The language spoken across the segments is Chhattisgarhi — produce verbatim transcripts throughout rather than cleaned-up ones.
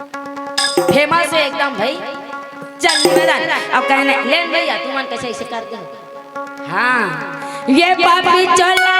फेमस हे एकदम भाई। चल निवेदन, अब कहने लेन भैया, तुमन कैसे ऐसे कर दे। हाँ, ये पापी चोला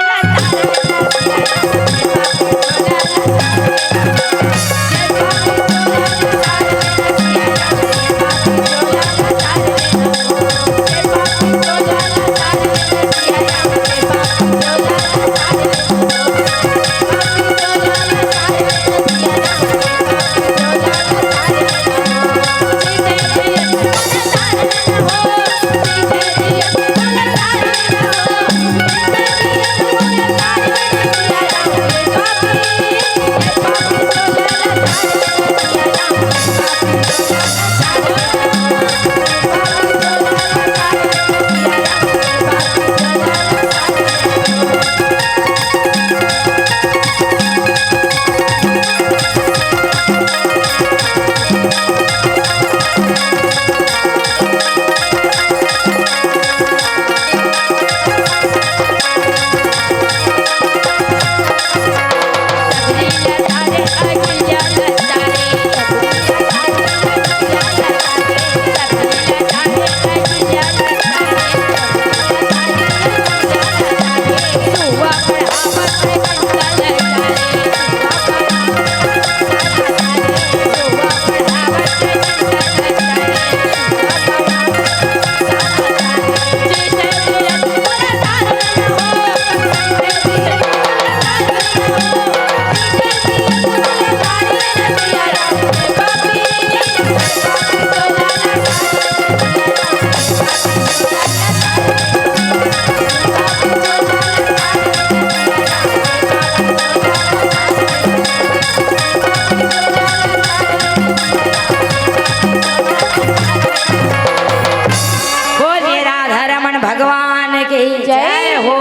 बोलिए राधा रमन भगवान की जय हो।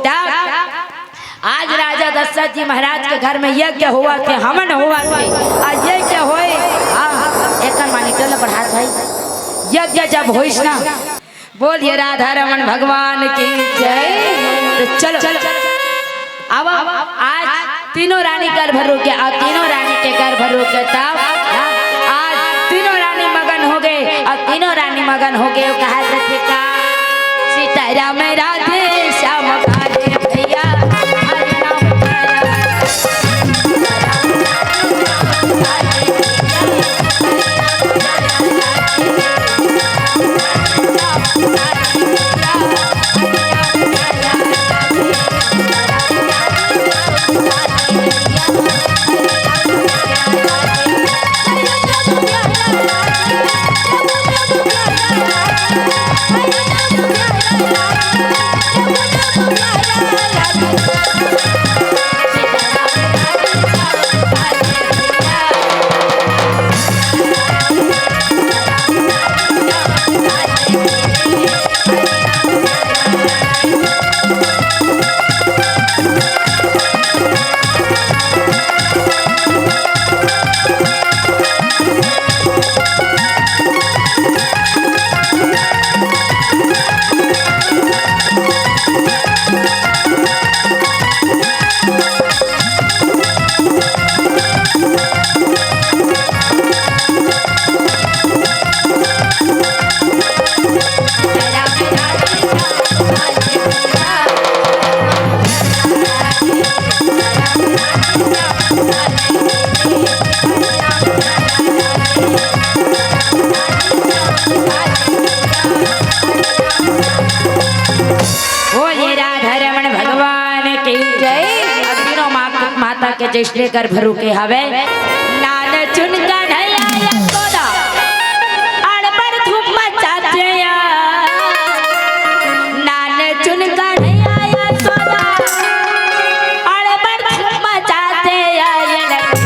तब आज राजा दशरथ जी महाराज के घर में यज्ञ होवत हे, हवन होवत हे। आज यज्ञ होय, हाँ, एकर मानी टोला बढ़ात भाई, यज्ञ जब होइस ना, बोलिए राधा रमन भगवान की जय। तो चलो, अब आज तीनों रानी गर्भ रुके, और तीनों रानी के गर्भ रुके तब आज तीनों रानी मगन हो गए, और तीनों रानी मगन हो गए, कहा थे का सीताराम राधे श्याम कान्हे भैया, हरि नाम प्यारा। बोलिए राधा रमन भगवान की जय। अब तीनों माँ, माता के जैसे गर्भ रुके हवे। नान चुन कन्हैया यशोदा, अड़बड़ धूम मचाते या। नान चुन कन्हैया यशोदा, अड़बड़ धूम मचाते या। ये लग-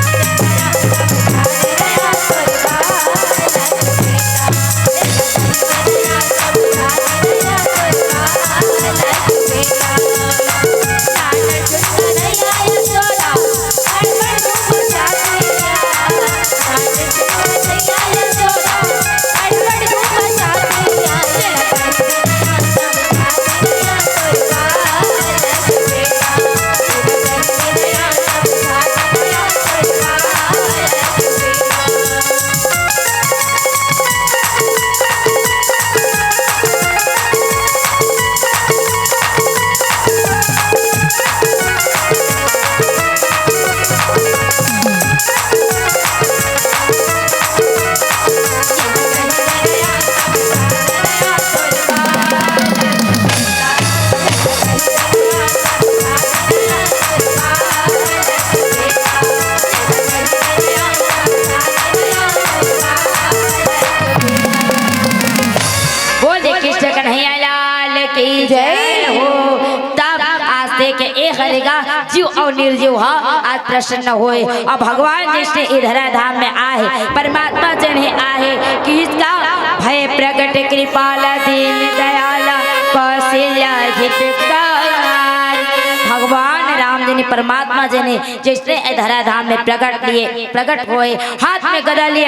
जीव अउ निर्जीव ह आज प्रसन्न होए। अउ भगवान जइसने ए धरा धाम में आहे, परमात्मा जइसने आहे, किहिस का भय प्रगट कृपाल दीन दयाल कौशल्या हितकारी। भगवान राम जइसने, परमात्मा जइसने जइसने ए धरा धाम में प्रगट लिए, प्रगट होए, हाथ में गदा लिए